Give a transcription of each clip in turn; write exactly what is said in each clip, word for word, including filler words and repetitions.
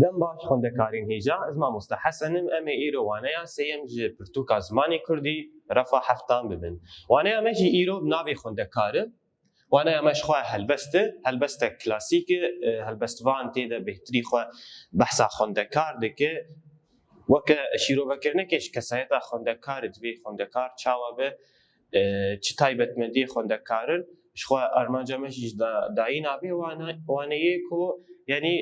Dem baş xwendekarên hêja, ez mamoste Hesen im, em ê îro waneya sêyem ji pirtûka zimanê kurdî, refa heftan bibin. Waneya me jî îro bi navê Xwendekar e. Waneya me ji xwe helbest e, helbestek klasîk e, e, helbestvan tê de bêhtirî xwe behsa xwendekar dike. Weke şîrovekirinekê ji kesayeta xwendekar divê xwendekar çawa be, e, çi taybetmendiyê xwendekarin, ji xwe armanca me jî ji da-, dayîna vê wane-, waneyê ku, yanî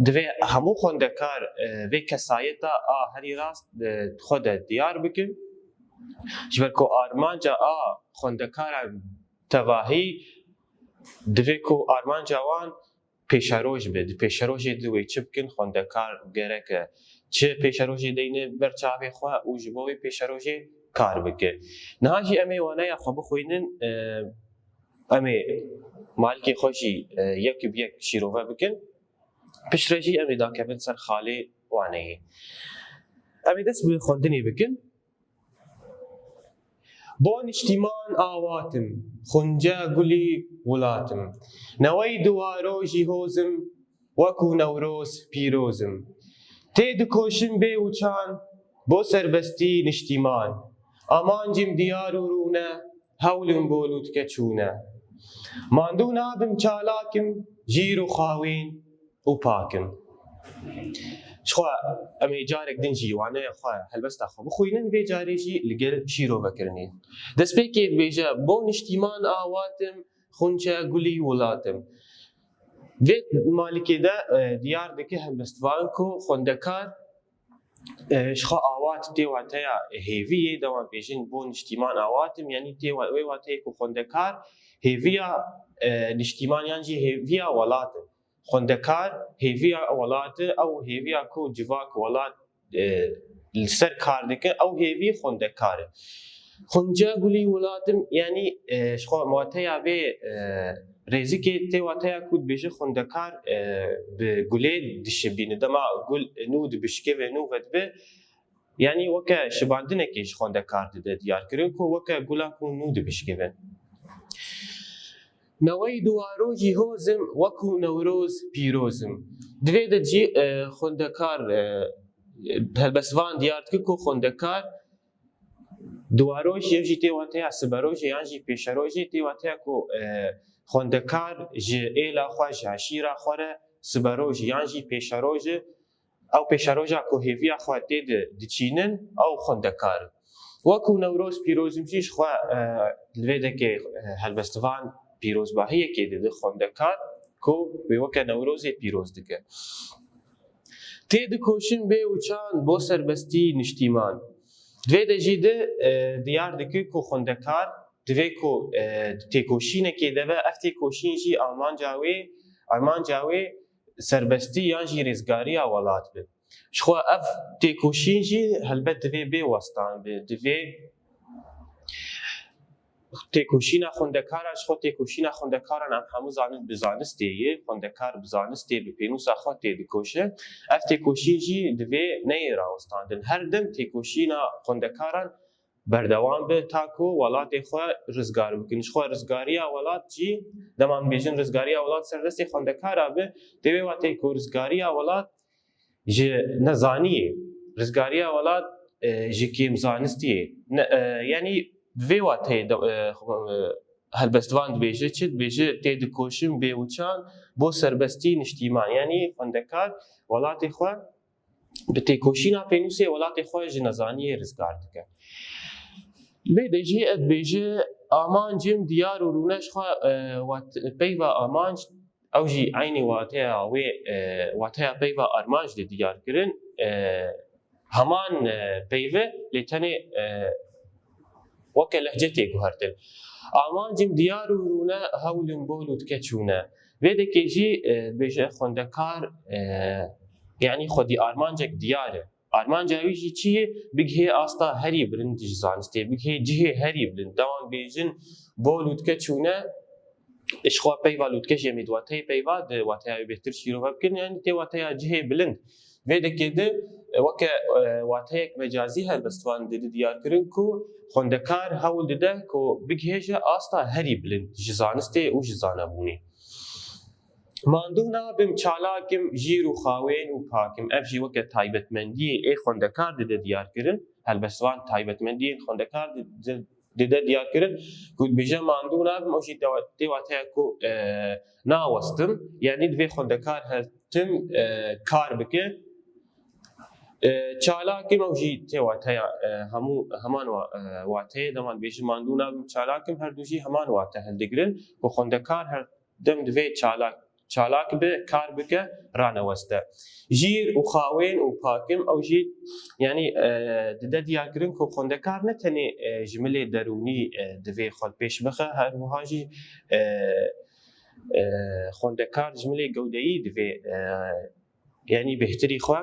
divê hemû xwendekar, e, vê kesayeta a herî rast, e, xwe de diyar bikin. Ji ber ku armanca a xwendekaran tevahî divê ku armanca wan pêşeroj be. Di pêşerojê de wê çi bikin, xwendekar gerek e çi pêşerojê deyne ber çavê xwe û ji bo wê pêşerojê kar bike. Niha jî em ê waneya xwe bixwînin, e, em ê malikê xwe jî, e, yek bi yek şîrove bikin. Piştre jî em ê dakevin ser xalê waneyê. Em ê dest bi xwendinê bikin. Bo niştîman awatim, xunce gulî welatim. Newey duwarojî hozim, wekû Newroz pîrozim. Tê dikoşim bê uçan, bo serbestî niştîman. Amancim diyar û rûne, hewlim bo lûtke çûne. Mandû nabim, çalakim, jîr û xawîn û pakim. Ji xwe em ê carek din jî waneya xwe, helbesta xwe bixwînin, vê carê jî li gel şîrovekirinê. Destpêkê dibêje, bo niştîman awatim, xunçe gulî welatim. Vê malikê de, e, diyar dike helbestvan ku xwendekar, e, ji xwe awat tê wateya hêviyê, dema bêjin bo niştîman awatim, yanî tê wa-, wê wateyê ku xwendekar hêviya, e, niştîman yan jî hêviya welat e. Xwendekar hêviya welat e, ew hêviya ku civak welat, e, li ser kar dike, ew hêvî xwendekar e. Xunce gulî welatim, yanî, e, ji xwe wateya vê, e, rêzikê tê wateya ku dibêje xwendekar, e, bi gulê dişibîne. Dema gul nû dibişkeve, nû vedibe, yanî weke şibandinekê ji xwendekar dide diyarkirin ku weke gula ku nû dibişkeve. Newey duwarojî hozim, wekû Newroz pîrozim. Divê de jî, e, xwendekar, e, helbestvan diyar dike ku xwendekar duwaroj, ev jî tê wateya siberojê yan jî pêşerojê, tê wateya ku, e, xwendekar ji êla xwe, ji eşîra xwe re siberoj yan jî pêşeroj e. Ew pêşeroja ku hêviya xwe tê de diçînin, ew xwendekar in. Wekû Newroz pîrozim jî ji xwe, e, li vê dekê, e, helbestvan pîrozbahiyekê dide xwendekar ku wê weke Newrozê pîroz dike. Tê dikoşin bê uçan bo serbestî niştîman. Divê de jî de, e, diyar dike ku xwendekar divê ku, e, têkoşînekê de be, ev têkoşîn jî amanca wê, armanca wê serbestî yan jî rêzgariya welat be. Ji xwe ev têkoşîn jî helbet divê bê westan be, divê têkoşîna xwendekaran, ji xwe têkoşîna xwendekaran em hemû zanin bi zanistê ye, xwendekar bi zanistê, bi pênûsa xwe tê dikoşe. Ev têkoşîn jî divê neyê rawestandin. Her dem têkoşîna xwendekaran berdewam be, ta ku welatê xwe rizgar bikin. Ji xwe rizgariya welat jî, dema em bêjin rizgariya welat ser destê xwendekara be, tê wê wateyê ku rizgariya welat ji nezaniyê, rizgariya welat, e, ji kêmzanistiyê, ne, e, yanî vê wateyê de, e, xwe, e, helbestvan dibêje çi? Dibêje tê dikoşin bê uçan bo serbestî niştîman. Yanî xwendekar welatê xwe bi têkoşîna pênûsê welatê xwe ji nezaniyê rizgar dike. Vê de jî ez dibêje amancim diyar û rûne ji xwe, e, wat-, peyva amanc, ew jî eynî wateya wê, e, wateya peyva armanc de diyar kirin, e, heman, e, peyve lê tenê, e, weke lehçe tê guhertin. Amancim diyar û rûne, hewlim bo lûtke çûne. Vê dekê jî, e, dibêje xwendekar, e, yanî xwedî armancek diyar e. Armanca wî jî çi ye? Bigihê asta herî bilind ji zanistê, bigihê cihê herî bilind. Dema em bêjin bo lûtke çûne, ji xwe peyva lûtke jî em ê di wateyê peyva, di wateya wê bêhtir şîrove bikin, yanî tê wateya cihê bilind. Vê dekê de, e, weke, e, wateyek mecazî helbestvan dide diyar kirin ku xwendekar hewl dide ku bigihêje asta herî bilind ji zanistê û ji zanebûnê. Mandû nabim, çalak im, jîr û xawên û pak im. Ev jî weke taybetmendiyê ê xwendekar dide diyarkirin. Helbestvan taybetmendiyên xwendekar di-, di-, dide diyarkirin. Ku dibêje mandû nabim, ew jî tê-, tê wateya ku, e, nawestim. Yanî divê xwendekar her tim, e, kar bike. E, çalak im, ew jî tê wateya, e, hemû, heman wa-, e, wateyê. Dema dibêjin mandû nabim, çalak im, her du jî heman wate hildigirin. Ku xwendekar her dem divê çalak, çalak be, kar bike, raneweste. Jîr û xawên û pak im, ew jî, yanî, e, dide diyarkirin ku xwendekar ne tenê, e, ji milê derûnî, e, divê xwe pêş bixe, her wiha jî, e, e, xwendekar ji milê gewdeyî divê, e, yanî bêhtirî xwe,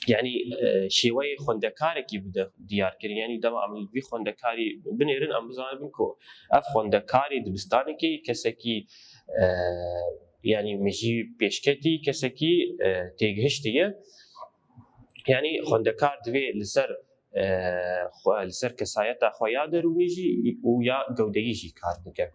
yanî, e, şêweyê xwendekarekî bide diyarkirin. Yanî dema em li vî xwendekarî binêrin, em bizanibin ku ev xwendekarê dibistanekî kesekî, e, yanî mijî pêşketî, kesekî, e, têgihiştî ye. Yanî xwendekar divê li ser, e, xwe, li ser kesayeta xwe ya derûnî jî û ya gewdeyî jî kar bike.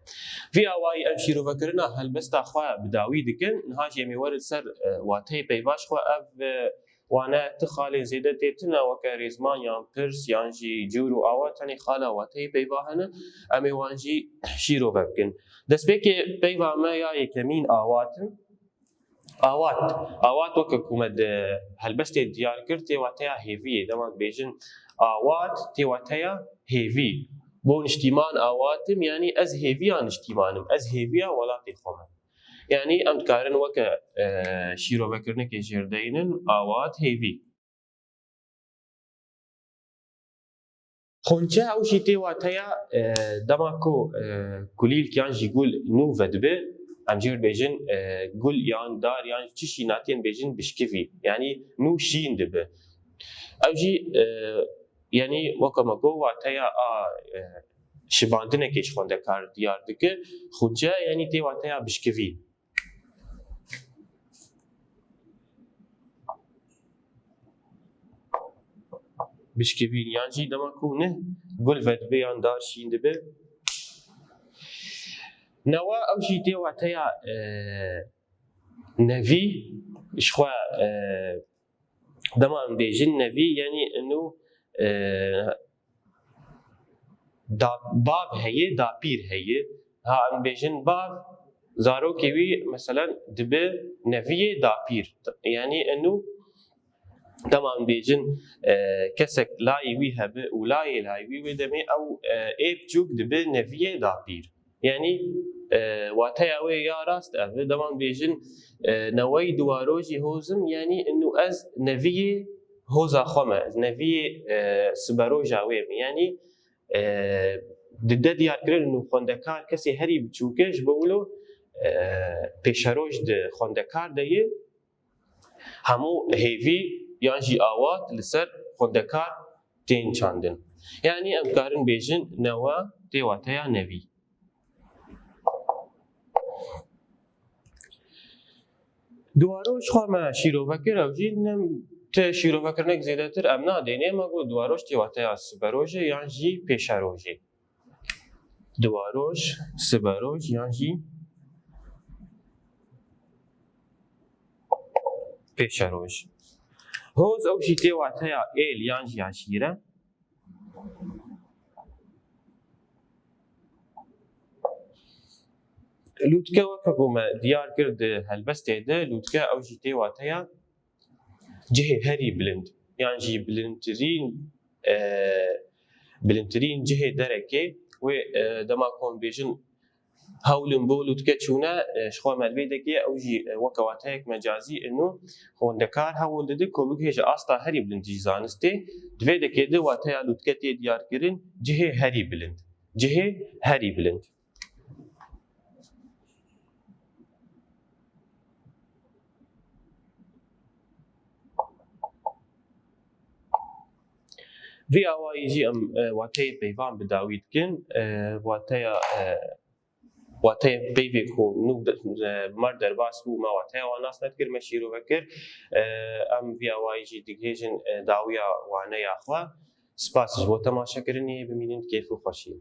Vî awayî em şîrovekirina helbesta xwe bi dawî dikin. Niha jî em ê werin ser, e, wateyê peyva ji xwe. Ev, e, wane ti xalên zêde tê tune, weke rêzman yan pirs yan jî cûr û awa, tenê xala wateyê peyva hene. Em ê wan jî şîrove bikin. Destpêkê peyva me ya yekemîn awat in. Awat. Awat weke ku me di helbestê diyar kir, tê wateya hêviyê. Dema dibêjin awat, tê wateya hêvî. Bo niştîman awat im, yanî ez hêviya niştîman im, ez hêviya welatê xwe me. Yanî em dikarin weke, e, şîrovekirinekê jêr deynin, awat, hêvî. Xunçe ew jî tê wateya, e, dema ku, e, kulîlk yan jî gul nû vedibe, em jê re dibêjin, e, gul yan dar yan çi jî natiyên bêjin bişkivî. Yanî nû şîn dibe. Ew jî, e, yanî weke me got wateya a, e, şibandinekê ji xwendekar diyar dike. Xunçe yanî tê wateya bişkivî. Bişkivîn yan jî dema ku ne gul vedibe yan dar şîn dibe. Newe ew jî tê wateya, e, nevî, ji xwe, e, dema em bêjin nevî, yanî inu, e, da-, bav heye, dapîr heye. Ha, em bêjin bav, zarokê wî, meselen, dibe neviyê dapîr. Yanî inu, dema em bêjin, e, kesek layê wî hebe û layê layê wî wê demê ew, e, ê biçûk dibe neviyê dapîr. Yanî, e, wateya wê ya rast ev e. Dema em bêjin, e, newey duwarojî hozim, yanî inu ez neviyê hoza xwe me, ez neviyê, e, siberoja wê me. Yanî, e, dide diyarkirin û xwendekar kesê herî biçûk e, ji bo wilo, e, pêşeroj di xwendekar de ye. Hemû hêvî yan jî awat li ser xwendekar tên çandin. Yanî em dikarin bêjin newe tê wateya nevî. Duwaroj xwe me şîrove kir, ew jî ne, ti şîrovekirinek zêdetir em nadênê, me got duwaroj tê wateya siberojê yan jî pêşerojê. Duwaroj, siberoj yan jî pêşeroj. Hoz ew jî tê wateya êl yan jî eşîre. Lûtke weke ku me diyar kir di helbestê de, lûtke ew jî tê wateya cihê herî bilind, yan jî bilindtirîn, e, bilindtirîn cihê derekê. Wê, e, dema ku em bêjin hewl in bo lûtke çûne, e, ji xwe me li vê dekê, ew jî, e, weke wateyek mecazî inu xwendekar hewl dide ku bigihêje asta herî bilind jî zanistê. Di vê dekê de wateya lûtke tê diyarkirin, cihê herî bilind. Cihê herî bilind. Vî awayî jî em, e, wateyê peyvan bi dawî dikin. E, wateya, e, wateyê peyvê ku nû de, e, mer derbas bû, me wateya wan nas nedikir, me şîrove kir. E, em vî awayî jî digihêjin, e, dawiya waneya xwe. Spas ji bo temaşekirinê, bimînin kêf û xweşî.